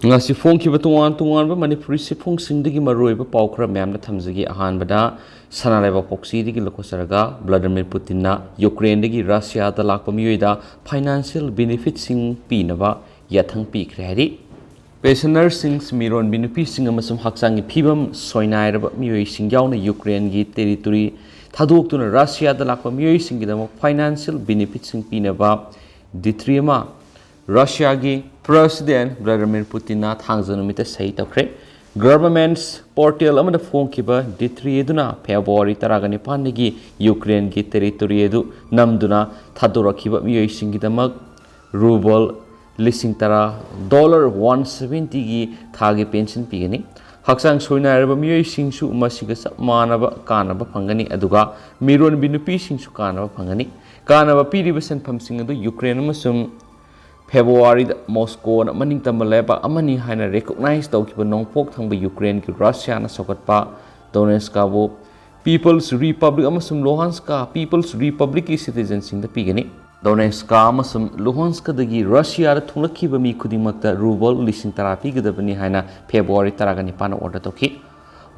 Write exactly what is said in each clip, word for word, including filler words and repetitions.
ꯉꯁꯤ ꯐꯣꯡꯈꯤꯕ ꯇꯣꯉꯥꯟ ꯇꯣꯉꯥꯟꯕ ꯃꯅꯤꯄꯨꯔꯤ ꯁꯤꯐꯣꯡꯁꯤꯡꯗꯒꯤ ꯃꯔꯨꯑꯣꯏꯕ ꯄꯥꯎ ꯈꯔ ꯃꯌꯥꯝꯅ ꯊꯝꯖꯒꯦ꯫ ꯑꯍꯥꯟꯕꯗ ꯁꯅꯥ ꯂꯩꯕꯥꯛ ꯄꯣꯛꯆꯤꯗꯒꯤ ꯂꯧꯈꯠꯆꯔꯒ, ꯕ꯭ꯂꯥꯗꯤꯃꯤꯔ ꯄꯨꯇꯤꯟꯅ ꯌꯨꯀ꯭ꯔꯦꯟꯗꯒꯤ ꯔꯁꯤꯌꯥꯗ ꯂꯥꯛꯄ ꯃꯤꯑꯣꯏꯗ ꯐꯥꯏꯅꯥꯟꯁꯤꯌꯦꯜ ꯕꯦꯅꯤꯐꯤꯠꯁꯤꯡ ꯄꯤꯅꯕ ꯌꯥꯊꯪ ꯄꯤꯈ꯭ꯔꯦ ꯍꯥꯏꯔꯤ꯫ ꯄꯦꯟꯁꯅꯔꯁꯤꯡ, ꯃꯤꯔꯣꯟꯕꯤ ꯅꯨꯄꯤꯁꯤꯡ ꯑꯃꯁꯨꯡ ꯍꯛꯆꯥꯡꯒꯤ ꯐꯤꯕꯝ ꯁꯣꯏꯅꯥꯏꯔꯕ ꯃꯤꯑꯣꯏꯁꯤꯡ ꯌꯥꯎꯅ ꯌꯨꯀ꯭ꯔꯦꯟꯒꯤ ꯇꯦꯔꯤꯇꯣꯔꯤ ꯊꯥꯗꯣꯛꯇꯨꯅ ꯔꯁꯤꯌꯥꯗ ꯂꯥꯛꯄ ꯃꯤꯑꯣꯏꯁꯤꯡꯒꯤꯗꯃꯛ ꯐꯥꯏꯅꯥꯟꯁꯤꯌꯦꯜ ꯕꯦꯅꯤꯐꯤꯠꯁꯤꯡ ꯄꯤꯅꯕ ꯗꯤꯀ꯭ꯔꯤ ꯑꯃ ꯔꯁꯤꯌꯥꯒꯤ ꯄ꯭ꯔꯦꯁꯤꯗꯦꯟ ꯕ꯭ꯂꯥꯗꯤꯃꯤꯔ ꯄꯨꯇꯤꯟꯅ ꯊꯥꯡꯖ ꯅꯨꯃꯤꯠꯇ ꯁꯍꯤ ꯇꯧꯈ꯭ꯔꯦ꯫ ꯒꯚꯔꯟꯃꯦꯟꯠꯁ ꯄꯣꯔꯇꯦꯜ ꯑꯃꯗ ꯐꯣꯡꯈꯤꯕ ꯗꯤꯀ꯭ꯔꯤ ꯑꯗꯨꯅ ꯐꯦꯕ꯭ꯔꯨꯋꯥꯔꯤ ꯇꯔꯥꯒ ꯅꯤꯄꯥꯟꯗꯒꯤ ꯌꯨꯀ꯭ꯔꯦꯟꯒꯤ ꯇꯦꯔꯤꯇꯣꯔꯤ ꯑꯗꯨ ꯅꯝꯗꯨꯅ ꯊꯥꯗꯣꯔꯛꯈꯤꯕ ꯃꯤꯑꯣꯏꯁꯤꯡꯒꯤꯗꯃꯛ ꯔꯨꯕꯜ ꯂꯤꯁꯤꯡ ꯇꯔꯥ, ꯗꯣꯂꯔ ꯋꯥꯟ ꯁꯚꯦꯟꯇꯤꯒꯤ ꯊꯥꯒꯤ ꯄꯦꯟꯁꯟ ꯄꯤꯒꯅꯤ꯫ ꯍꯛꯆꯥꯡ ꯁꯣꯏꯅꯥꯏꯔꯕ ꯃꯤꯑꯣꯏꯁꯤꯡꯁꯨ ꯃꯁꯤꯒ ꯆꯞ ꯃꯥꯟꯅꯕ ꯀꯥꯟꯅꯕ ꯐꯪꯒꯅꯤ, ꯑꯗꯨꯒ ꯃꯤꯔꯣꯟꯕꯤ ꯅꯨꯄꯤꯁꯤꯡꯁꯨ ꯀꯥꯟꯅꯕ ꯐꯪꯒꯅꯤ꯫ ꯀꯥꯟꯅꯕ ꯄꯤꯔꯤꯕ ꯁꯦꯟꯐꯝꯁꯤꯡ ꯑꯗꯨ ꯌꯨꯀ꯭ꯔꯦꯟ ꯑꯃꯁꯨꯡ ꯐꯦꯕ꯭ꯔꯨꯋꯥꯔꯤꯗ ꯃꯣꯁꯀꯣꯅ ꯃꯅꯤꯡꯇꯝꯕ ꯂꯩꯕꯥꯛ ꯑꯃꯅꯤ ꯍꯥꯏꯅ ꯔꯤꯀꯣꯛꯅꯥꯏꯖ ꯇꯧꯈꯤꯕ ꯅꯣꯡꯄꯣꯛ ꯊꯪꯕ ꯌꯨꯀ꯭ꯔꯦꯟꯒꯤ ꯔꯁꯤꯌꯥꯅ ꯁꯧꯒꯠꯄ ꯗꯣꯅꯦꯠꯁꯀꯕꯨ ꯄꯤꯄꯜꯁ ꯔꯤꯄꯕ꯭ꯂꯤꯛ ꯑꯃꯁꯨꯡ ꯂꯨꯍꯥꯟꯁꯀ ꯄꯤꯄꯜꯁ ꯔꯤꯄꯕ꯭ꯂꯤꯛꯀꯤ ꯁꯤꯇꯤꯖꯟꯁꯤꯡꯗ ꯄꯤꯒꯅꯤ꯫ ꯗꯣꯅꯦꯠꯁꯀ ꯑꯃꯁꯨꯡ ꯂꯨꯍꯥꯟꯁꯀꯗꯒꯤ ꯔꯁꯤꯌꯥꯗ ꯊꯨꯡꯂꯛꯈꯤꯕ ꯃꯤ ꯈꯨꯗꯤꯡꯃꯛꯇ ꯔꯨꯕꯜ ꯂꯤꯁꯤꯡ ꯇꯔꯥ ꯄꯤꯒꯗꯕꯅꯤ ꯍꯥꯏꯅ ꯐꯦꯕ꯭ꯔꯨꯋꯥꯔꯤ ꯇꯔꯥꯒ ꯅꯤꯄꯥꯟꯗ ꯑꯣꯔꯗꯔ ꯇꯧꯈꯤ꯫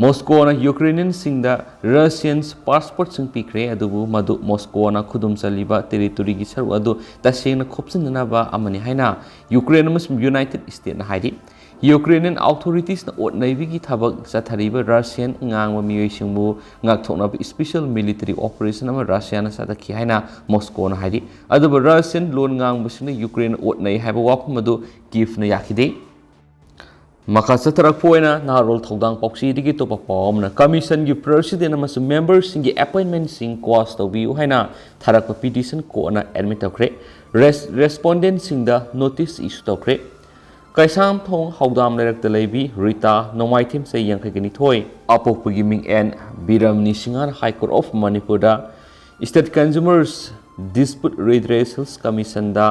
ꯃꯣꯁꯀꯣꯅ ꯌꯨꯀ꯭ꯔꯦꯅꯤꯌꯟꯁꯤꯡꯗ ꯔꯁꯤꯌꯟ ꯄꯥꯁꯄꯣꯔꯠꯁꯤꯡ ꯄꯤꯈ꯭ꯔꯦ, ꯑꯗꯨꯕꯨ ꯃꯗꯨ ꯃꯣꯁꯀꯣꯅ ꯈꯨꯗꯨꯝ ꯆꯜꯂꯤꯕ ꯇꯦꯔꯤꯇꯣꯔꯤꯒꯤ ꯁꯔꯨꯛ ꯑꯗꯨ ꯇꯁꯦꯡꯅ ꯈꯣꯞꯆꯤꯟꯅꯅꯕ ꯑꯃꯅꯤ ꯍꯥꯏꯅ ꯌꯨꯀ꯭ꯔꯦꯟ ꯑꯃꯁꯨꯡ ꯌꯨꯅꯥꯏꯇꯦꯗ ꯁ꯭ꯇꯦꯠꯅ ꯍꯥꯏꯔꯤ꯫ ꯌꯨꯀ꯭ꯔꯦꯅꯤꯌꯟ ꯑꯣꯊꯣꯔꯤꯇꯤꯁꯅ ꯑꯣꯠ ꯅꯩꯕꯒꯤ ꯊꯕꯛ ꯆꯠꯊꯔꯤꯕ ꯔꯁꯤꯌꯟ ꯉꯥꯡꯕ ꯃꯤꯑꯣꯏꯁꯤꯡꯕꯨ ꯉꯥꯛꯊꯣꯛꯅꯕ ꯏꯁꯄꯤꯁꯦꯜ ꯃꯤꯂꯤꯇꯔꯤ ꯑꯣꯄꯔꯦꯁꯟ ꯑꯃ ꯔꯁꯤꯌꯥꯅ ꯆꯠꯊꯈꯤ ꯍꯥꯏꯅ ꯃꯣꯁꯀꯣꯅ ꯍꯥꯏꯔꯤ꯫ ꯑꯗꯨꯕꯨ ꯔꯁꯤꯌꯟ ꯂꯣꯟ ꯉꯥꯡꯕꯁꯤꯡꯅ ꯌꯨꯀ꯭ꯔꯦꯟ ꯑꯣꯠ ꯅꯩ ꯍꯥꯏꯕ ꯋꯥꯐꯝ ꯑꯗꯨ ꯀꯤꯐꯅ ꯌꯥꯈꯤꯗꯦ꯫ ꯃꯈꯥ ꯆꯠꯊꯔꯛꯄ ꯑꯣꯏꯅ ꯅꯍꯥꯔꯣꯜ ꯊꯧꯗꯥꯡ ꯄꯥꯎꯆꯦꯗꯒꯤ ꯑꯇꯣꯞꯄ ꯄꯥꯎ ꯑꯃꯅ, ꯀꯃꯤꯁꯟꯒꯤ ꯄ꯭ꯔꯦꯁꯤꯗꯦꯟ ꯑꯃꯁꯨꯡ ꯃꯦꯝꯕꯔꯁꯤꯡꯒꯤ ꯑꯦꯄꯣꯏꯟꯃꯦꯟꯠꯁꯤꯡ ꯀ꯭ꯋꯥꯁ ꯇꯧꯕꯤꯌꯨ ꯍꯥꯏꯅ ꯊꯥꯔꯛꯄ ꯄꯤꯇꯤꯁꯟ ꯀꯣꯔꯠꯅ ꯑꯦꯗꯃꯤꯠ ꯇꯧꯈ꯭ꯔꯦ꯫ ꯔꯦꯁ-, ꯔꯦꯁꯄꯣꯟꯗꯦꯟꯠꯁꯤꯡꯗ ꯅꯣꯇꯤꯁ ꯏꯁꯨ ꯇꯧꯈ꯭ꯔꯦ꯫ ꯀꯩꯁꯥꯝꯊꯣꯡ ꯍꯧꯗꯥꯝ ꯂꯩꯔꯛꯇ ꯂꯩꯕꯤ ꯔꯤꯇꯥ, ꯅꯣꯡꯃꯥꯏꯊꯦꯝ, ꯆꯍꯤ ꯌꯥꯡꯈꯩꯒ ꯅꯤꯊꯣꯏ, ꯑꯄꯣꯛꯄꯒꯤ ꯃꯤꯡ ꯑꯦꯟ ꯕꯤꯔꯝꯅꯤ ꯁꯤꯡꯍꯥꯔ, High Court of ꯃꯅꯤꯄꯨꯔꯗ State Consumer Dispute Redressal Commissionꯗ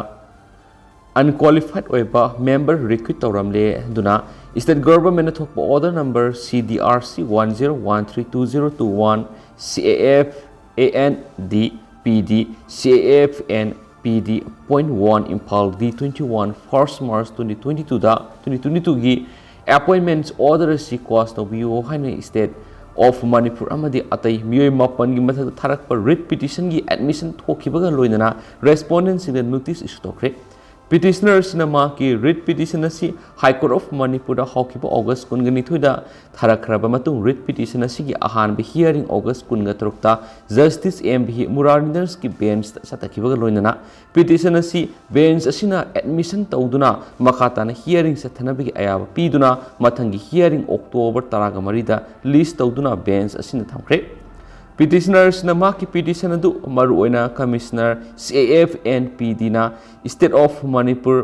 ꯑꯟꯀ꯭ꯋꯥꯂꯤꯐꯥꯏꯗ ꯑꯣꯏꯕ ꯃꯦꯝꯕꯔ ꯔꯤꯀ꯭ꯔꯨꯠ ꯇꯧꯔꯝꯂꯦ ꯑꯗꯨꯅ ꯁ꯭ꯇꯦꯠ ꯒꯚꯔꯟꯃꯦꯟꯠꯅ ꯊꯣꯛꯄ order number C D R C one zero one three two zero two one, C A F A N D P D, C A F N P D point one Imphal, date twenty-one, first March twenty twenty-two the, twenty twenty-two ꯒꯤ appointments order ꯑꯁꯤ quash ꯇꯧꯕꯤꯌꯨ ꯍꯥꯏꯅ State of Manipur ꯑꯃꯗꯤ ꯑꯇꯩ ꯃꯤꯑꯣꯏ ꯃꯥꯄꯟꯒꯤ ꯃꯊꯛꯇ ꯊꯥꯔꯛꯄ writ petition ꯒꯤ admission ꯊꯣꯛꯈꯤꯕꯒ ꯂꯣꯏꯅꯅ respondent ꯁꯤꯡꯗ notice issue ꯇꯧꯈ꯭ꯔꯦ꯫ Petitioner ꯑꯁꯤꯅ ꯃꯍꯥꯛꯀꯤ writ petition ꯑꯁꯤ High Court of Manipur ꯗ ꯍꯧꯈꯤꯕ August ꯀꯨꯟꯒ ꯅꯤꯊꯣꯏꯗ ꯊꯥꯔꯛꯈ꯭ꯔꯕ ꯃꯇꯨꯡ, writ petition ꯑꯁꯤꯒꯤ ꯑꯍꯥꯟꯕ hearing August ꯀꯨꯟꯒ ꯇꯔꯨꯛꯇ Justice M V Muralidhar's ꯒꯤ bench ꯇ ꯆꯠꯊꯈꯤꯕꯒ ꯂꯣꯏꯅꯅ petition ꯑꯁꯤ bench ꯑꯁꯤꯅ admission ꯇꯧꯗꯨꯅ ꯃꯈꯥ ꯇꯥꯅ hearing ꯆꯠꯊꯅꯕꯒꯤ ꯑꯌꯥꯕ ꯄꯤꯗꯨꯅ ꯃꯊꯪꯒꯤ hearing October ꯇꯔꯥꯒ ꯃꯔꯤꯗ list ꯇꯧꯗꯨꯅ bench ꯑꯁꯤꯅ ꯊꯝꯈ꯭ꯔꯦ꯫ Petitioner ꯑꯁꯤꯅ ꯃꯍꯥꯛꯀꯤ petition ꯑꯗꯨ ꯃꯔꯨꯑꯣꯏꯅ Commissioner C A F and P D ꯅ State of Manipur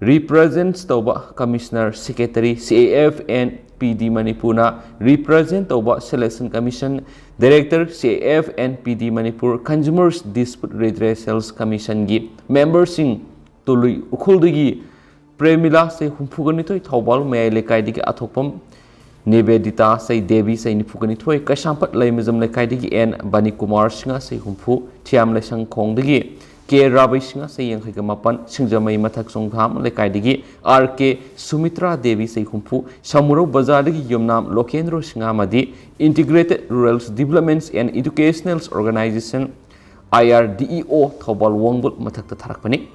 represent ꯇꯧꯕ Commissioner, Secretary, C A F and P D ꯃꯅꯤꯄꯨꯔꯅ represent ꯇꯧꯕ Selection Commission, Director, C A F and P D Manipur, Consumers Dispute Redressals Commission ꯒꯤ member ꯁꯤꯡ, ꯇꯨꯂꯨꯏ ꯎꯈ꯭ꯔꯨꯜꯗꯒꯤ ꯄ꯭ꯔꯦꯃꯤꯂꯥ, ꯆꯍꯤ ꯍꯨꯝꯐꯨꯒ ꯅꯤꯊꯣꯏ, ꯊꯧꯕꯥꯜ ꯃꯌꯥꯏ ꯂꯩꯀꯥꯏꯗꯒꯤ ꯑꯊꯣꯛꯄꯝ ꯅꯤꯕꯦꯗꯤꯇꯥ, ꯆꯍꯤ ꯗꯦꯕꯤ, ꯆꯍꯤ ꯅꯤꯐꯨꯒ ꯅꯤꯊꯣꯏ, ꯀꯩꯁꯥꯝꯄꯥꯠ ꯂꯩꯃꯖꯝ ꯂꯩꯀꯥꯏꯗꯒꯤ ꯑꯦꯟ ꯕꯅꯤꯀꯨꯃꯥꯔ ꯁꯤꯡꯍ, ꯆꯍꯤ ꯍꯨꯝꯐꯨ, ꯊꯤꯌꯥꯝ ꯂꯩꯁꯪ ꯈꯣꯡꯗꯒꯤ ꯀꯦ ꯔꯥꯕꯩ ꯁꯤꯡꯍ, ꯆꯍꯤ ꯌꯥꯡꯈꯩꯒ ꯃꯥꯄꯟ, ꯁꯤꯡꯖꯃꯩ ꯃꯊꯛ ꯆꯣꯡꯊꯥꯝ ꯂꯩꯀꯥꯏꯗꯒꯤ ꯑꯥꯔ ꯀꯦ ꯁꯨꯃꯤꯇ꯭ꯔꯥ ꯗꯦꯕꯤ, ꯆꯍꯤ ꯍꯨꯝꯐꯨ, ꯁꯃꯨꯔꯧ ꯕꯖꯥꯔꯗꯒꯤ ꯌꯨꯝꯅꯥꯝ ꯂꯣꯀꯦꯟꯗ꯭ꯔꯣ ꯁꯤꯡꯍ ꯑꯃꯗꯤ Integrated Rural Development and Educational Organization, I R D E O, Thoubal ꯋꯥꯡꯕꯜ ꯃꯊꯛꯇ ꯊꯥꯔꯛꯄꯅꯤ꯫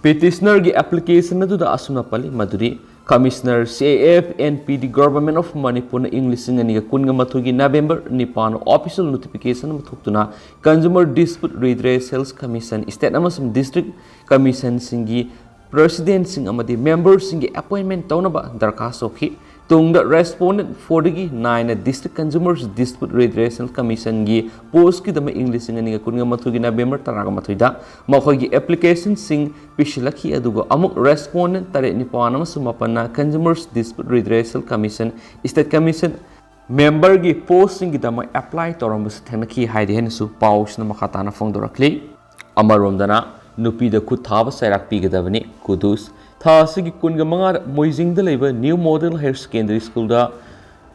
Petitioner ꯒꯤ application ꯑꯗꯨꯗ ꯑꯁꯨꯝꯅ ꯄꯜꯂꯤ ꯃꯗꯨꯗꯤ, Commissioner, C A F and P D, Government of Manipur ꯅ ꯏꯪ ꯂꯤꯁꯤꯡ ꯑꯅꯤꯒ ꯀꯨꯟꯒ ꯃꯥꯊꯣꯏꯒꯤ November ꯅꯤꯄꯥꯟ official notification ꯑꯃ ꯊꯣꯛꯇꯨꯅ Consumer Dispute Redressals Commission, State ꯑꯃꯁꯨꯡ District Commission ꯁꯤꯡꯒꯤ President ꯁꯤꯡ ꯑꯃꯗꯤ member ꯁꯤꯡꯒꯤ appointment ꯇꯧꯅꯕ ꯗꯔꯈꯥꯁ ꯇꯧꯈꯤ꯫ ꯇꯨꯡꯗ respondent four ꯗꯒꯤ nine ꯅ District Consumers Dispute Redressal Commission ꯒꯤ post ꯀꯤꯗꯃꯛ ꯏꯪ ꯂꯤꯁꯤꯡ ꯑꯅꯤꯒ ꯀꯨꯟꯒ ꯃꯥꯊꯣꯏꯒꯤ November ꯇꯔꯥꯒ ꯃꯥꯊꯣꯏꯗ ꯃꯈꯣꯏꯒꯤ application ꯁꯤꯡ ꯄꯤꯁꯤꯜꯂꯛꯈꯤ, ꯑꯗꯨꯒ ꯑꯃꯨꯛ respondent ꯇꯔꯦꯠ, ꯅꯤꯄꯥꯟ ꯑꯃꯁꯨꯡ ꯃꯥꯄꯟꯅ Consumers Dispute Redressal Commission, State Commission member ꯒꯤ post ꯁꯤꯡꯒꯤꯗꯃꯛ apply ꯇꯧꯔꯝꯕꯁꯨ ꯊꯦꯡꯅꯈꯤ ꯍꯥꯏꯗꯤ ꯍꯥꯏꯅꯁꯨ ꯄꯥꯎꯁꯤꯅ ꯃꯈꯥ ꯇꯥꯅ ꯐꯣꯡꯗꯣꯔꯛꯂꯤ꯫ ꯑꯃꯔꯣꯝꯗꯅ ꯅꯨꯄꯤꯗ ꯈꯨꯠ ꯊꯥꯕ ꯆꯩꯔꯥꯛ ꯄꯤꯒꯗꯕꯅꯤ꯫ ꯀꯨꯗꯨꯁ꯫ ꯊꯥ ꯑꯁꯤꯒꯤ ꯀꯨꯟꯒ ꯃꯉꯥꯗ ꯃꯣꯏꯖꯤꯡꯗ ꯂꯩꯕ New Model Higher Secondary School ꯗ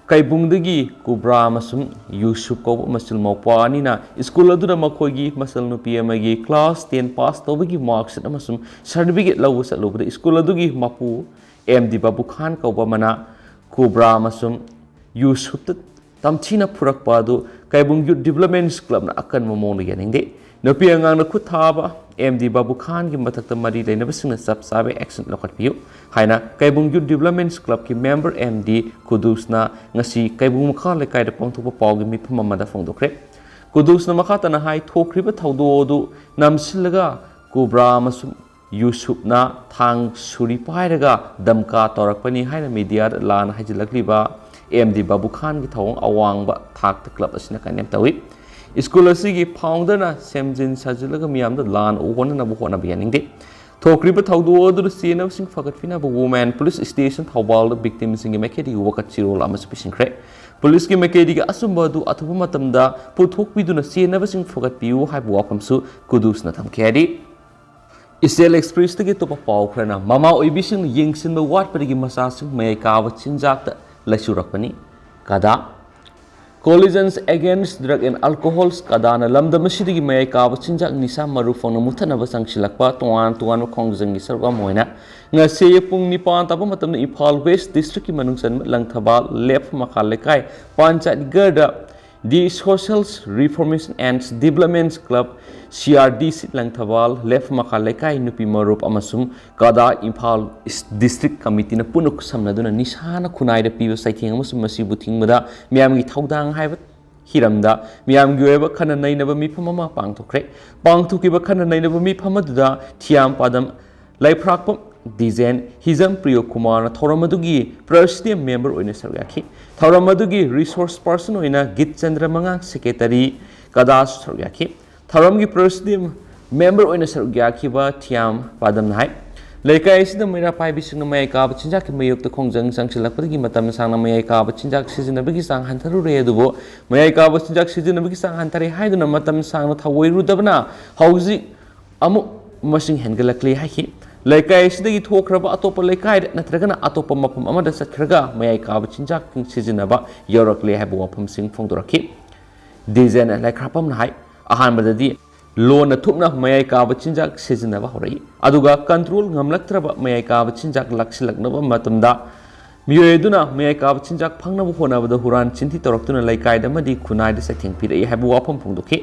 ꯀꯩꯕꯨꯡꯗꯒꯤ ꯀꯨꯕ꯭ꯔꯥ ꯑꯃꯁꯨꯡ ꯌꯨꯁꯨꯞ ꯀꯧꯕ ꯃꯆꯤꯜ ꯃꯧꯄ꯭ꯋꯥ ꯑꯅꯤꯅ ꯁ꯭ꯀꯨꯜ ꯑꯗꯨꯗ ꯃꯈꯣꯏꯒꯤ ꯃꯆꯜꯅꯨꯄꯤ ꯑꯃꯒꯤ class ten pass ꯇꯧꯕꯒꯤ mark sheet ꯑꯃꯁꯨꯡ certificate ꯂꯧꯕ ꯆꯠꯂꯨꯕꯗ ꯁ꯭ꯀꯨꯜ ꯑꯗꯨꯒꯤ ꯃꯄꯨ ꯑꯦꯝ ꯗꯤ ꯕꯥꯕꯨ ꯈꯥꯟ ꯀꯧꯕ ꯑꯃꯅ ꯀꯨꯕ꯭ꯔꯥ ꯑꯃꯁꯨꯡ ꯌꯨꯁꯨꯞꯇ ꯇꯝꯊꯤꯅ ꯐꯨꯔꯛꯄ ꯑꯗꯨ ꯀꯩꯕꯨꯡ Youth Development Clubꯅ ꯑꯀꯟꯕ ꯃꯑꯣꯡꯗ ꯌꯥꯅꯤꯡꯗꯦ꯫ ꯅꯨꯄꯤ ꯑꯉꯥꯡꯅ ꯈꯨꯠ ꯊꯥꯕ ꯑꯦꯝ ꯗꯤ ꯕꯥꯕꯨ ꯈꯥꯟꯒꯤ ꯃꯊꯛꯇ ꯃꯔꯤ ꯂꯩꯅꯕꯁꯤꯡꯅ ꯆꯞ ꯆꯥꯕ action ꯂꯧꯈꯠꯄꯤꯌꯨ ꯍꯥꯏꯅ ꯀꯩꯕꯨꯡ Youth Development Clubꯀꯤ member ꯑꯦꯝ ꯗꯤ ꯀꯨꯗꯨꯁꯅ ꯉꯁꯤ ꯀꯩꯕꯨꯡ ꯃꯈꯥ ꯂꯩꯀꯥꯏꯗ ꯄꯥꯡꯊꯣꯛꯄ ꯄꯥꯎꯒꯤ ꯃꯤꯐꯝ ꯑꯃꯗ ꯐꯣꯡꯗꯣꯛꯈ꯭ꯔꯦ꯫ ꯀꯨꯗꯨꯁꯅ ꯃꯈꯥ ꯇꯥꯅ ꯍꯥꯏ, ꯊꯣꯛꯈ꯭ꯔꯤꯕ ꯊꯧꯗꯣꯛ ꯑꯗꯨ ꯅꯝꯁꯤꯜꯂꯒ ꯀꯨꯕ꯭ꯔꯥ ꯑꯃꯁꯨꯡ ꯌꯨꯁꯨꯞꯅ ꯊꯥꯡ ꯁꯨꯔꯤ ꯄꯥꯏꯔꯒ ꯗꯝꯀꯥ ꯇꯧꯔꯛꯄꯅꯤ ꯍꯥꯏꯅ mediaꯗ ꯂꯥꯟꯅ ꯍꯥꯏꯖꯤꯜꯂꯛꯂꯤꯕ ꯑꯦꯝ ꯗꯤ ꯕꯥꯕꯨ ꯈꯥꯟꯒꯤ ꯊꯧꯑꯣꯡ ꯑꯋꯥꯡꯕ ꯊꯥꯛꯇ club ꯑꯁꯤꯅ condemn ꯇꯧꯏ꯫ ꯁ꯭ꯀꯨꯜ ꯑꯁꯤꯒꯤ founderꯅ ꯁꯦꯝꯖꯤꯟ ꯁꯥꯖꯤꯜꯂꯒ ꯃꯤꯌꯥꯝꯗ ꯂꯥꯟ ꯑꯣꯛꯍꯟꯅꯅꯕ ꯍꯣꯠꯅꯕ ꯌꯥꯅꯤꯡꯗꯦ꯫ ꯊꯣꯛꯈ꯭ꯔꯤꯕ ꯊꯧꯗꯣꯛ ꯑꯗꯨꯗ ꯆꯦꯟꯅꯕꯁꯤꯡ ꯐꯒꯠꯄꯤꯅꯕ Women Police Station ꯊꯧꯕꯥꯜꯗ victimꯁꯤꯡꯒꯤ ꯃꯥꯏꯀꯩꯗꯒꯤ ꯋꯥꯀꯠ ꯆꯤꯔꯣꯜ ꯑꯃꯁꯨ ꯄꯤꯁꯤꯟꯈ꯭ꯔꯦ꯫ ꯄꯨꯂꯤꯁꯀꯤ ꯃꯥꯏꯀꯩꯗꯒꯤ ꯑꯆꯨꯝꯕ ꯑꯗꯨ ꯑꯊꯨꯕ ꯃꯇꯝꯗ ꯄꯨꯊꯣꯛꯄꯤꯗꯨꯅ ꯆꯦꯟꯅꯕꯁꯤꯡ ꯐꯒꯠꯄꯤꯌꯨ ꯍꯥꯏꯕ ꯋꯥꯐꯝꯁꯨ ꯀꯨꯗꯨꯁꯅ ꯊꯝꯈꯤ ꯍꯥꯏꯔꯤ꯫ ꯏꯆꯦꯜ Expressꯇꯒꯤ ꯑꯇꯣꯞꯄ ꯄꯥꯎ ꯈꯔꯅ, ꯃꯃꯥ ꯑꯣꯏꯕꯤꯁꯤꯡꯅ ꯌꯦꯡꯁꯤꯟꯕ ꯋꯥꯠꯄꯗꯒꯤ ꯃꯆꯥꯁꯤꯡ ꯃꯌꯥꯏ ꯀꯥꯕ ꯆꯤꯟꯖꯥꯛꯇ ꯂꯩꯆꯨꯔꯛꯄꯅꯤ꯫ ꯀꯗꯥ꯫ Coalition Against Drug and Alcohol, ꯀꯗꯥꯅ ꯂꯝꯗꯝ ꯑꯁꯤꯗꯒꯤ ꯃꯌꯥꯏ ꯀꯥꯕ ꯆꯤꯟꯖꯥꯛ ꯅꯤꯁꯥ ꯃꯔꯨ ꯐꯪꯅ ꯃꯨꯠꯊꯠꯅꯕ ꯆꯪꯁꯤꯜꯂꯛꯄ ꯇꯣꯉꯥꯟ ꯇꯣꯉꯥꯟꯕ ꯈꯣꯡꯖꯪꯒꯤ ꯁꯔꯨꯛ ꯑꯃ ꯑꯣꯏꯅ ꯉꯁꯤ ꯄꯨꯡ ꯅꯤꯄꯥꯟ ꯇꯥꯕ ꯃꯇꯝꯗ ꯏꯝꯐꯥꯜ West Districtꯀꯤ ꯃꯅꯨꯡ ꯆꯟꯕ ꯂꯪꯊꯕꯥꯜ, ꯂꯦꯞ ꯃꯈꯥ ꯂꯩꯀꯥꯏ, ꯄꯥꯟꯆꯥꯠꯒꯔꯗ The Social Reformation and Development Club, C R D C, Langthabal, ꯂꯦꯞ ꯃꯈꯥ ꯂꯩꯀꯥꯏ ꯅꯨꯄꯤ ꯃꯔꯨꯞ ꯑꯃꯁꯨꯡ ꯀꯗꯥ ꯏꯝꯐꯥꯜ East District Committeeꯅ ꯄꯨꯟꯅ ꯈꯨꯠꯁꯝꯅꯗꯨꯅ ꯅꯤꯁꯥꯅ ꯈꯨꯟꯅꯥꯏꯗ ꯄꯤꯕ ꯆꯩꯊꯦꯡ ꯑꯃꯁꯨꯡ ꯃꯁꯤꯕꯨ ꯊꯤꯡꯕꯗ ꯃꯤꯌꯥꯝꯒꯤ ꯊꯧꯗꯥꯡ ꯍꯥꯏꯕ ꯍꯤꯔꯝꯗ ꯃꯤꯌꯥꯝꯒꯤ ꯑꯣꯏꯕ ꯈꯟꯅ ꯅꯩꯅꯕ ꯃꯤꯐꯝ ꯑꯃ ꯄꯥꯡꯊꯣꯛꯈ꯭ꯔꯦ꯫ ꯄꯥꯡꯊꯣꯛꯈꯤꯕ ꯈꯟꯅ ꯅꯩꯅꯕ ꯃꯤꯐꯝ ꯑꯗꯨꯗ ꯊꯤꯌꯥꯝ ꯄꯥꯗꯝ, ꯂꯩꯐ꯭ꯔꯥꯛꯄꯝ ꯗꯤꯖꯦꯟ, ꯍꯤꯖꯝ ꯄ꯭ꯔꯤꯌꯣ ꯀꯨꯃꯥꯔꯅ ꯊꯧꯔꯝ ꯑꯗꯨꯒꯤ President Member ꯑꯣꯏꯅ ꯁꯔꯨꯛ ꯌꯥꯈꯤ꯫ ꯊꯧꯔꯝ ꯑꯗꯨꯒꯤ Resource Person ꯑꯣꯏꯅ ꯒꯤꯠ ꯆꯟꯗ꯭ꯔ ꯃꯉꯥꯡ, Secretary ꯀꯗꯥꯁꯨ ꯁꯔꯨꯛ ꯌꯥꯈꯤ꯫ ꯊꯧꯔꯝꯒꯤ President Member ꯑꯣꯏꯅ ꯁꯔꯨꯛ ꯌꯥꯈꯤꯕ ꯊꯤꯌꯥꯝ ꯄꯥꯗꯝꯅ ꯍꯥꯏ, ꯂꯩꯀꯥꯏ ꯑꯁꯤꯗ ꯃꯩꯔꯥ ꯄꯥꯏꯕꯤꯁꯤꯡꯅ ꯃꯌꯥꯏ ꯀꯥꯕ ꯆꯤꯟꯖꯥꯛꯀꯤ ꯃꯥꯌꯣꯛꯇ ꯈꯣꯡꯖꯪ ꯆꯪꯁꯤꯜꯂꯛꯄꯗꯒꯤ ꯃꯇꯝ ꯁꯥꯡꯅ ꯃꯌꯥꯏ ꯀꯥꯕ ꯆꯤꯟꯖꯥꯛ ꯁꯤꯖꯤꯟꯅꯕꯒꯤ ꯆꯥꯡ ꯍꯟꯊꯔꯨꯔꯦ, ꯑꯗꯨꯕꯨ ꯃꯌꯥꯏ ꯀꯥꯕ ꯆꯤꯟꯖꯥꯛ ꯁꯤꯖꯤꯟꯅꯕꯒꯤ ꯆꯥꯡ ꯍꯟꯊꯔꯦ ꯍꯥꯏꯗꯨꯅ ꯃꯇꯝ ꯁꯥꯡꯅ ꯊꯧꯑꯣꯏꯔꯨꯗꯕꯅ ꯍꯧꯖꯤꯛ ꯑꯃꯨꯛ ꯃꯁꯤꯡ ꯍꯦꯟꯒꯠꯂꯛꯂꯦ ꯍꯥꯏꯈꯤ꯫ ꯂꯩꯀꯥꯏ ꯑꯁꯤꯗꯒꯤ ꯊꯣꯛꯈ꯭ꯔꯕ ꯑꯇꯣꯞꯄ ꯂꯩꯀꯥꯏꯗ ꯅꯠꯇ꯭ꯔꯒꯅ ꯑꯇꯣꯞꯄ ꯃꯐꯝ ꯑꯃꯗ ꯆꯠꯈ꯭ꯔꯒ ꯃꯌꯥꯏ ꯀꯥꯕ ꯆꯤꯟꯖꯥꯛꯁꯤꯡ ꯁꯤꯖꯤꯟꯅꯕ ꯌꯥꯎꯔꯛꯂꯦ ꯍꯥꯏꯕ ꯋꯥꯐꯝꯁꯤꯡ ꯐꯣꯡꯗꯣꯔꯛꯈꯤ꯫ ꯗꯤꯖꯦꯟ ꯂꯩꯈ꯭ꯔꯥꯄꯝꯅ ꯍꯥꯏ, ꯑꯍꯥꯟꯕꯗꯗꯤ ꯂꯣꯟꯅ ꯊꯨꯞꯅ ꯃꯌꯥꯏ ꯀꯥꯕ ꯆꯤꯟꯖꯥꯛ ꯁꯤꯖꯤꯟꯅꯕ ꯍꯧꯔꯛꯏ꯫ ꯑꯗꯨꯒ ꯀꯟꯇ꯭ꯔꯣꯜ ꯉꯝꯂꯛꯇ꯭ꯔꯕ ꯃꯌꯥꯏ ꯀꯥꯕ ꯆꯤꯟꯖꯥꯛ ꯂꯥꯛꯁꯤꯜꯂꯛꯅꯕ ꯃꯇꯝꯗ ꯃꯤꯑꯣꯏ ꯑꯗꯨꯅ ꯃꯌꯥꯏ ꯀꯥꯕ ꯆꯤꯟꯖꯥꯛ ꯐꯪꯅꯕ ꯍꯣꯠꯅꯕꯗ ꯍꯨꯔꯥꯟ ꯆꯤꯟꯊꯤ ꯇꯧꯔꯛꯇꯨꯅ ꯂꯩꯀꯥꯏꯗ ꯑꯃꯗꯤ ꯈꯨꯟꯅꯥꯏꯗ ꯆꯩꯊꯦꯡ ꯄꯤꯔꯛꯏ ꯍꯥꯏꯕ ꯋꯥꯐꯝ ꯐꯣꯡꯗꯣꯛꯈꯤ꯫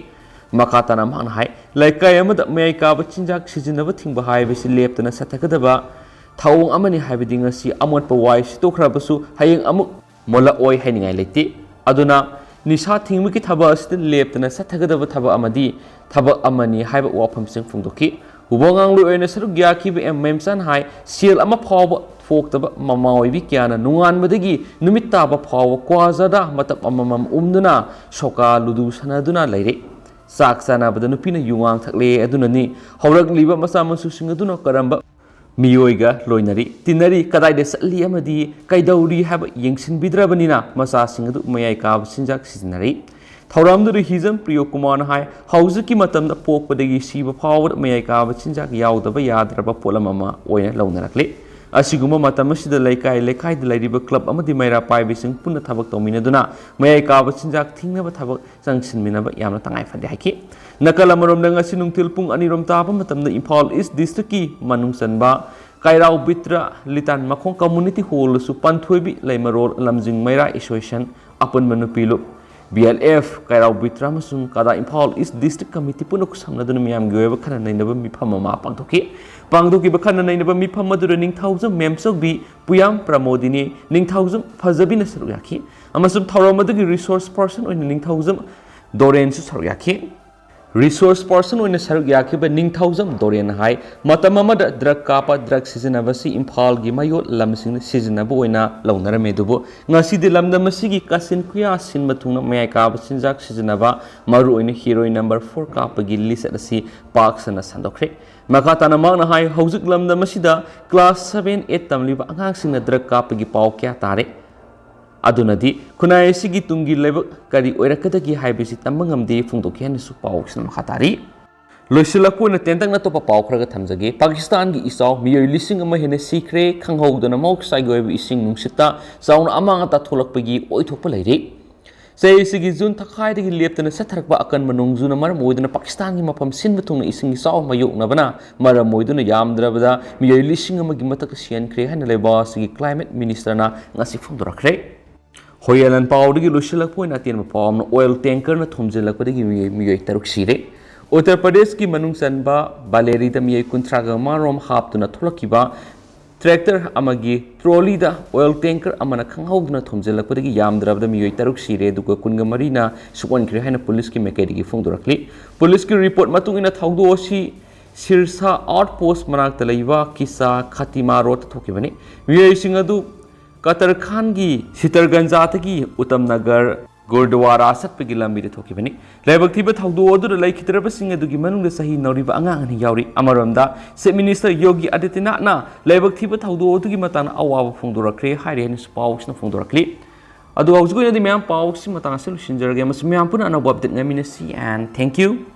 ꯃꯈꯥ ꯇꯥꯅ ꯃꯍꯥꯛꯅ ꯍꯥꯏ, ꯂꯩꯀꯥꯏ ꯑꯃꯗ ꯃꯌꯥꯏ ꯀꯥꯕ ꯆꯤꯟꯖꯥꯛ ꯁꯤꯖꯤꯟꯅꯕ ꯊꯤꯡꯕ ꯍꯥꯏꯕꯁꯤ ꯂꯦꯞꯇꯅ ꯆꯠꯊꯒꯗꯕ ꯊꯧꯑꯣꯡ ꯑꯃꯅꯤ ꯍꯥꯏꯕꯗꯤ ꯉꯁꯤ ꯑꯃꯣꯠꯄ ꯋꯥꯏ ꯁꯤꯠꯇꯣꯛꯈ꯭ꯔꯕꯁꯨ ꯍꯌꯦꯡ ꯑꯃꯨꯛ ꯃꯣꯠꯂꯛꯑꯣꯏ ꯍꯥꯏꯅꯤꯡꯉꯥꯏ ꯂꯩꯇꯦ꯫ ꯑꯗꯨꯅ ꯅꯤꯁꯥ ꯊꯤꯡꯕꯒꯤ ꯊꯕꯛ ꯑꯁꯤꯗ ꯂꯦꯞꯇꯅ ꯆꯠꯊꯒꯗꯕ ꯊꯕꯛ ꯑꯃꯗꯤ ꯊꯕꯛ ꯑꯃꯅꯤ ꯍꯥꯏꯕ ꯋꯥꯐꯝꯁꯤꯡ ꯐꯣꯡꯗꯣꯛꯈꯤ꯫ ꯋꯥ ꯉꯥꯡꯂꯣꯏ ꯑꯣꯏꯅ ꯁꯔꯨꯛ ꯌꯥꯈꯤꯕ ꯑꯦꯝ ꯃꯦꯝꯆꯥꯟ ꯍꯥꯏ, ꯁꯦꯜ ꯑꯃ ꯐꯥꯎꯕ ꯊꯣꯛꯇꯕ ꯃꯃꯥ ꯑꯣꯏꯕꯤ ꯀꯌꯥꯅ ꯅꯣꯡꯉꯥꯟꯕꯗꯒꯤ ꯅꯨꯃꯤꯠ ꯇꯥꯕ ꯐꯥꯎꯕ ꯀ꯭ꯋꯥ ꯖꯥꯗꯥ ꯃꯇꯞ ꯑꯃꯃꯝ ꯎꯝꯗꯨꯅ ꯁꯣꯀꯥ ꯂꯨꯗꯨ ꯁꯥꯟꯅꯗꯨꯅ ꯂꯩꯔꯦ꯫ ꯆꯥꯛ ꯆꯥꯅꯕꯗ ꯅꯨꯄꯤꯅ ꯌꯨꯉꯥꯡ ꯊꯛꯂꯦ꯫ ꯑꯗꯨꯅꯅꯤ ꯍꯧꯔꯛꯂꯤꯕ ꯃꯆꯥ ꯃꯁꯨꯁꯤꯡ ꯑꯗꯨꯅ ꯀꯔꯝꯕ ꯃꯤꯑꯣꯏꯒ ꯂꯣꯏꯅꯔꯤ, ꯇꯤꯟꯅꯔꯤ, ꯀꯗꯥꯏꯗ ꯆꯠꯂꯤ ꯑꯃꯗꯤ ꯀꯩꯗꯧꯔꯤ ꯍꯥꯏꯕ ꯌꯦꯡꯁꯤꯟꯕꯤꯗ꯭ꯔꯕꯅꯤꯅ ꯃꯆꯥꯁꯤꯡ ꯑꯗꯨ ꯃꯌꯥꯏ ꯀꯥꯕ ꯆꯤꯟꯖꯥꯛ ꯁꯤꯖꯤꯟꯅꯔꯤ꯫ ꯊꯧꯔꯝꯗꯨꯗ ꯍꯤꯖꯝ ꯄ꯭ꯔꯤꯌꯣ ꯀꯨꯃꯥꯔꯅ ꯍꯥꯏ, ꯍꯧꯖꯤꯛꯀꯤ ꯃꯇꯝꯗ ꯄꯣꯛꯄꯗꯒꯤ ꯁꯤꯕ ꯐꯥꯎꯕꯗ ꯃꯌꯥꯏ ꯀꯥꯕ ꯆꯤꯟꯖꯥꯛ ꯌꯥꯎꯗꯕ ꯌꯥꯗ꯭ꯔꯕ ꯄꯣꯠꯂꯝ ꯑꯃ ꯑꯣꯏꯅ ꯂꯧꯅꯔꯛꯂꯤ꯫ ꯑꯁꯤꯒꯨꯝꯕ ꯃꯇꯝ ꯑꯁꯤꯗ ꯂꯩꯀꯥꯏ ꯂꯩꯀꯥꯏꯗ ꯂꯩꯔꯤꯕ ꯀ꯭ꯂꯕ ꯑꯃꯗꯤ ꯃꯩꯔꯥ ꯄꯥꯏꯕꯤꯁꯤꯡ ꯄꯨꯟꯅ ꯊꯕꯛ ꯇꯧꯃꯤꯟꯅꯗꯨꯅ ꯃꯌꯥꯏ ꯀꯥꯕ ꯆꯤꯟꯖꯥꯛ ꯊꯤꯡꯅꯕ ꯊꯕꯛ ꯆꯪꯁꯤꯟꯃꯤꯟꯅꯕ ꯌꯥꯝꯅ ꯇꯉꯥꯏ ꯐꯗꯦ ꯍꯥꯏꯈꯤ꯫ ꯅꯥꯀꯜ ꯑꯃꯔꯣꯝꯗ ꯉꯁꯤ ꯅꯨꯡꯊꯤꯜ ꯄꯨꯡ ꯑꯅꯤꯔꯣꯝ ꯇꯥꯕ ꯃꯇꯝꯗ ꯏꯝꯐꯥꯜ ꯏꯁ ꯗꯤꯁꯇ꯭ꯔꯤꯛꯀꯤ ꯃꯅꯨꯡ ꯆꯟꯕ ꯀꯩꯔꯥꯎ ꯕꯤꯇ꯭ꯔ ꯂꯤꯇꯥꯟ ꯃꯈꯣꯡ ꯀꯝꯃꯨꯅꯤꯇꯤ ꯍꯣꯜꯗꯁꯨ ꯄꯥꯟꯊꯣꯏꯕꯤ ꯂꯩꯃꯔꯣꯜ ꯂꯝꯖꯤꯡ ꯃꯩꯔꯥ ꯑꯦꯁꯣꯁꯤꯌꯦꯁꯟ ꯑꯄꯨꯟꯕ ꯅꯨꯄꯤ ꯂꯨꯞ, ꯕꯤ ꯑꯦꯜ ꯑꯦꯐ, ꯀꯩꯔꯥꯎ ꯕꯤꯇ꯭ꯔ ꯑꯃꯁꯨꯡ ꯀꯗꯥ ꯏꯝꯐꯥꯜ ꯏꯁ ꯗꯤꯁꯇ꯭ꯔꯤꯛ ꯀꯝꯃꯤꯇꯤ ꯄꯨꯟꯅ ꯈꯨꯠꯁꯝꯅꯗꯨꯅ ꯃꯤꯌꯥꯝꯒꯤ ꯑꯣꯏꯕ ꯈꯟꯅ ꯅꯩꯅꯕ ꯃꯤꯐꯝ ꯑꯃ ꯄꯥꯡꯊꯣꯛꯈꯤ꯫ ꯄꯥꯡꯊꯣꯛꯈꯤꯕ ꯈꯟꯅ ꯅꯩꯅꯕ ꯃꯤꯐꯝ ꯑꯗꯨꯗ ꯅꯤꯡꯊꯧꯖꯝ ꯃꯦꯝꯆꯧꯕꯤ, ꯄꯨꯌꯥꯝ ꯄ꯭ꯔꯃꯣꯗꯤꯅꯤ, ꯅꯤꯡꯊꯧꯖꯝ ꯐꯖꯕꯤꯅ ꯁꯔꯨꯛ ꯌꯥꯈꯤ ꯑꯃꯁꯨꯡ ꯊꯧꯔꯝ ꯑꯗꯨꯒꯤ ꯔꯤꯁꯣꯔꯁ ꯄꯔꯁꯟ ꯑꯣꯏꯅ ꯅꯤꯡꯊꯧꯖꯝ ꯗꯣꯔꯦꯟꯁꯨ ꯁꯔꯨꯛ ꯌꯥꯈꯤ꯫ ꯔꯤꯁꯣꯔꯁ ꯄꯔꯁꯟ ꯑꯣꯏꯅ ꯁꯔꯨꯛ ꯌꯥꯈꯤꯕ ꯅꯤꯡꯊꯧꯖꯝ ꯗꯣꯔꯦꯟꯅ ꯍꯥꯏ, ꯃꯇꯝ ꯑꯃꯗ ꯗ꯭ꯔꯒ ꯀꯥꯞꯄ, ꯗ꯭ꯔꯒ ꯁꯤꯖꯤꯟꯅꯕꯁꯤ ꯏꯝꯐꯥꯜꯒꯤ ꯃꯌꯣꯜ ꯂꯝꯁꯤꯡꯗ ꯁꯤꯖꯤꯟꯅꯕ ꯑꯣꯏꯅ ꯂꯧꯅꯔꯝꯃꯤ꯫ ꯑꯗꯨꯕꯨ ꯉꯁꯤꯗꯤ ꯂꯝꯗꯝ ꯑꯁꯤꯒꯤ ꯀꯥꯆꯤꯟ ꯀꯨꯌꯥ ꯁꯤꯟꯕ ꯊꯨꯡꯅ ꯃꯌꯥꯏ ꯀꯥꯕ ꯆꯤꯟꯖꯥꯛ ꯁꯤꯖꯤꯟꯅꯕ, ꯃꯔꯨꯑꯣꯏꯅ ꯍꯤꯔꯣꯏꯟ ꯅꯝꯕꯔ ꯐꯣꯔ ꯀꯥꯞꯄꯒꯤ ꯂꯤꯁꯠ ꯑꯁꯤ ꯄꯥꯛ ꯁꯟꯅ ꯁꯟꯗꯣꯛꯈ꯭ꯔꯦ꯫ ꯃꯈꯥ ꯇꯥꯅ ꯃꯍꯥꯛꯅ ꯍꯥꯏ, ꯍꯧꯖꯤꯛ ꯂꯝꯗꯝ ꯑꯁꯤꯗ ꯀ꯭ꯂꯥꯁ ꯁꯚꯦꯟ, ꯑꯩꯠ ꯇꯝꯂꯤꯕ ꯑꯉꯥꯡꯁꯤꯡꯅ ꯗ꯭ꯔꯒ ꯀꯥꯞꯄꯒꯤ ꯄꯥꯎ ꯀꯌꯥ ꯇꯥꯔꯦ꯫ ꯑꯗꯨꯅꯗꯤ ꯈꯨꯟꯅꯥꯏ ꯑꯁꯤꯒꯤ ꯇꯨꯡꯒꯤ ꯂꯩꯕꯥꯛ ꯀꯔꯤ ꯑꯣꯏꯔꯛꯀꯗꯒꯦ ꯍꯥꯏꯕꯁꯤ ꯇꯝꯕ ꯉꯝꯗꯦ ꯐꯣꯡꯗꯣꯛꯈꯤ ꯍꯥꯏꯅꯁꯨ ꯄꯥꯎꯁꯤꯅ ꯃꯈꯥ ꯇꯥꯔꯤ꯫ ꯂꯣꯏꯁꯤꯜꯂꯛꯄ ꯑꯣꯏꯅ ꯇꯦꯟꯇꯛꯅ ꯑꯇꯣꯞꯄ ꯄꯥꯎ ꯈꯔꯒ ꯊꯝꯖꯒꯦ꯫ ꯄꯥꯀꯤꯁꯇꯥꯟꯒꯤ ꯏꯆꯥꯎ, ꯃꯤꯑꯣꯏ ꯂꯤꯁꯤꯡ ꯑꯃ ꯍꯦꯟꯅ ꯁꯤꯈ꯭ꯔꯦ꯫ ꯈꯪꯍꯧꯗꯅ ꯃꯍꯧꯁꯥꯒꯤ ꯑꯣꯏꯕ ꯏꯁꯤꯡ ꯅꯨꯡꯁꯤꯠꯇ ꯆꯥꯎꯅ ꯑꯃꯥꯡ ꯑꯇꯥ ꯊꯣꯛꯂꯛꯄꯒꯤ ꯑꯣꯏꯊꯣꯛꯄ ꯂꯩꯔꯤ꯫ ꯆꯍꯤꯁꯤꯒꯤ ꯖꯨꯟ ꯊꯥꯈꯥꯏꯗꯒꯤ ꯂꯦꯞꯇꯅ ꯆꯠꯊꯔꯛꯄ ꯑꯀꯟꯕ ꯅꯣꯡꯖꯨꯅ ꯃꯔꯝ ꯑꯣꯏꯗꯨꯅ ꯄꯥꯀꯤꯁꯇꯥꯟꯒꯤ ꯃꯐꯝ ꯁꯤꯟꯕ ꯊꯨꯡꯅ ꯏꯁꯤꯡ ꯏꯆꯥꯎ ꯃꯥꯌꯣꯛꯅꯕꯅ ꯃꯔꯝ ꯑꯣꯏꯗꯨꯅ ꯌꯥꯝꯗ꯭ꯔꯕꯗ ꯃꯤꯑꯣꯏ ꯂꯤꯁꯤꯡ ꯑꯃꯒꯤ ꯃꯊꯛꯇ ꯁꯤꯍꯟꯈ꯭ꯔꯦ ꯍꯥꯏꯅ ꯂꯩꯕꯥꯛ ꯑꯁꯤꯒꯤ climate ministerꯅ ꯉꯁꯤ ꯐꯣꯡꯗꯣꯔꯛꯈ꯭ꯔꯦ꯫ ꯍꯣꯌꯦꯂꯟ ꯄꯥꯎꯗꯒꯤ ꯂꯣꯏꯁꯤꯜꯂꯛꯄ ꯑꯣꯏꯅ ꯑꯇꯦꯟꯕ ꯄꯥꯎ ꯑꯃꯅ, oil tankerꯅ ꯊꯣꯝꯖꯤꯜꯂꯛꯄꯗꯒꯤ ꯃꯤꯑꯣꯏ, ꯃꯤꯑꯣꯏ ꯇꯔꯨꯛ ꯁꯤꯔꯦ꯫ ꯎꯠꯇꯔ ꯄ꯭ꯔꯗꯦꯁꯀꯤ ꯃꯅꯨꯡ ꯆꯟꯕ ꯕꯥꯂꯦꯔꯤꯗ ꯃꯤꯑꯣꯏ ꯀꯨꯟꯊ꯭ꯔꯥꯒ ꯃꯉꯥꯔꯣꯝ ꯍꯥꯞꯇꯨꯅ ꯊꯣꯛꯂꯛꯈꯤꯕ tractor ꯑꯃꯒꯤ trolleyꯗ oil tanker ꯑꯃꯅ ꯈꯪꯍꯧꯗꯅ ꯊꯣꯝꯖꯤꯜꯂꯛꯄꯗꯒꯤ ꯌꯥꯝꯗ꯭ꯔꯕꯗ ꯃꯤꯑꯣꯏ ꯇꯔꯨꯛ ꯁꯤꯔꯦ, ꯑꯗꯨꯒ ꯀꯨꯟꯒ ꯃꯔꯤꯅ ꯁꯣꯛꯍꯟꯈ꯭ꯔꯦ ꯍꯥꯏꯅ ꯄꯨꯂꯤꯁꯀꯤ ꯃꯥꯏꯀꯩꯗꯒꯤ ꯐꯣꯡꯗꯣꯔꯛꯂꯤ꯫ ꯄꯨꯂꯤꯁꯀꯤ report ꯃꯇꯨꯡ ꯏꯟꯅ ꯊꯧꯗꯣꯛ ꯑꯁꯤ ꯁꯤꯔꯁꯥ outpost ꯃꯅꯥꯛꯇ ꯂꯩꯕ ꯀꯤꯁꯥ ꯈꯥꯇꯤꯃꯥ ꯔꯣꯗꯇ ꯊꯣꯛꯈꯤꯕꯅꯤ꯫ ꯃꯤꯑꯣꯏꯁꯤꯡ ꯑꯗꯨ ꯀꯇꯔ ꯈꯥꯟꯒꯤ ꯁꯤꯇꯔꯒꯟꯖꯥꯗꯒꯤ ꯎꯇꯝ ꯅꯒꯔ ꯒꯨꯔꯗꯋꯥꯔꯥ ꯆꯠꯄꯒꯤ ꯂꯝꯕꯤꯗ ꯊꯣꯛꯈꯤꯕꯅꯤ꯫ ꯂꯥꯏꯕꯛ ꯊꯤꯕ ꯊꯧꯗꯣꯛ ꯑꯗꯨꯗ ꯂꯩꯈꯤꯗ꯭ꯔꯕꯁꯤꯡ ꯑꯗꯨꯒꯤ ꯃꯅꯨꯡꯗ ꯆꯍꯤ ꯅꯧꯔꯤꯕ ꯑꯉꯥꯡ ꯑꯅꯤ ꯌꯥꯎꯔꯤ꯫ ꯑꯃꯔꯣꯝꯗ, Chief Minister ꯌꯣꯒꯤ ꯑꯥꯗꯤꯇ꯭ꯌꯅꯥꯊꯅ ꯂꯥꯏꯕꯛ ꯊꯤꯕ ꯊꯧꯗꯣꯛ ꯑꯗꯨꯒꯤ ꯃꯇꯥꯡꯗ ꯑꯋꯥꯕ ꯐꯣꯡꯗꯣꯔꯛꯈ꯭ꯔꯦ ꯍꯥꯏꯔꯤ ꯍꯥꯏꯅꯁꯨ ꯄꯥꯎꯁꯤꯅ ꯐꯣꯡꯗꯣꯔꯛꯂꯤ꯫ ꯑꯗꯨ ꯍꯧꯖꯤꯛ ꯑꯣꯏꯅꯗꯤ ꯃꯌꯥꯝ ꯄꯥꯎꯁꯤ ꯃꯇꯥꯡ ꯑꯁꯤꯗ ꯂꯣꯏꯁꯤꯟꯖꯔꯒꯦ, ꯑꯃꯁꯨꯡ ꯃꯌꯥꯝ ꯄꯨꯟꯅ ꯑꯅꯧꯕ update ꯉꯥꯏꯃꯤꯟꯅꯁꯤ, and thank you꯫